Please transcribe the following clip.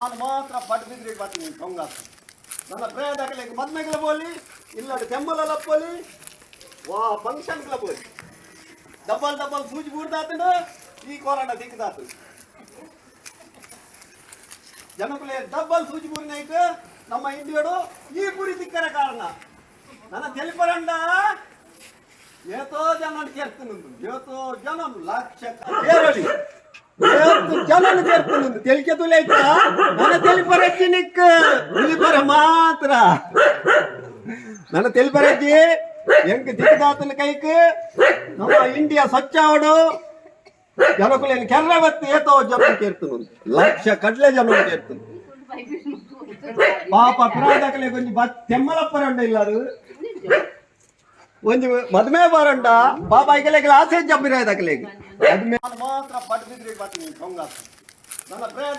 ನಾನು ಮಾತ್ರ ಪಡ್ಬಿದ್ರಿ ಬರ್ತೀನಿ ಟೊಂಗಾಸ. ನನ್ನ ಪ್ರೇದಕಲೆಗ್ ಮದ್ಮೆಗಳ ಬೋಲಿ, ಇಲ್ಲಡು ತೆಮ್ಮಲ ಲಪ್ಪೊಲಿ, ವಾ ಫಂಕ್ಷನ್ಗಳ ಬೋಲಿ. ಡಬ್ಬಲ್ ಡಬ್ಬಲ್ ಸೂಜಿ ಬೂರ್ದಾತಂಡು ಈ ಕೋರಣ ದಿಕ್ಕದಾತು. ಜನಕುಲೆ ಡಬ್ಬಲ್ ಸೂಜಿ ಬೂರಿನೈಟ್ ನಮ್ಮ ಇಂಡಿಯಾಡು ಈ ಪುರಿ ತಿಕ್ಕರ ಕಾರಣ. ನನ್ನ ತೆಲಿಪರಂಡ ಏತೋ ಜನ ಕೇರ್ತುನುಂದು, ಏತೋ ಜನ ಲಕ್ಷ ಕೇರಳಿ ಏತು ಜನನು ಕೇರ್ತುನುಂದು. ತೆಲಿಕೆ ತುಲೈತ ನನ್ನ ತೆಲಿಪರಜ್ಜಿ ನಿಕ್ ತಿಳಿಪರ ಮಾತ್ರ. ನನ್ನ ತೆಲಿಪರಜ್ಜಿ ಎಂಕ್ ದಿಕ್ಕದಾತನ ಕೈಕ್ ನಮ್ಮ ಇಂಡಿಯಾ ಸ್ವಚ್ಛ ಅವಡು. ಜನಕುಲೇನು ಕೆರ್ರ ಬತ್ತು ಏತೋ ಜನ ಕೇರ್ತುನುಂದು, ಲಕ್ಷ ಕಡ್ಲೆ ಜನ ಕೇರ್ತುನು. ಪಾಪ ಪಿರಾದಕಲೆ ಕೊಂಚ ಬತ್ ತೆಮ್ಮಲಪ್ಪರಂಡ ಇಲ್ಲ, ಅದು ಒಂಜಿ ಮದುಮೆ ಬರಂಡ. ಪಾಪ ಐಕಲೆಗ್ ಆಸೆ ಜಬ್ಬಿರಾಯ್ದಕಲೆಗ್. ಅದು ಮಾತ್ರ ಪಡ್ಬಿದ್ರಿ ಬರ್ತೀನಿ ಟೊಂಗಾಸ. ನನ್ನ ಪ್ರೇದ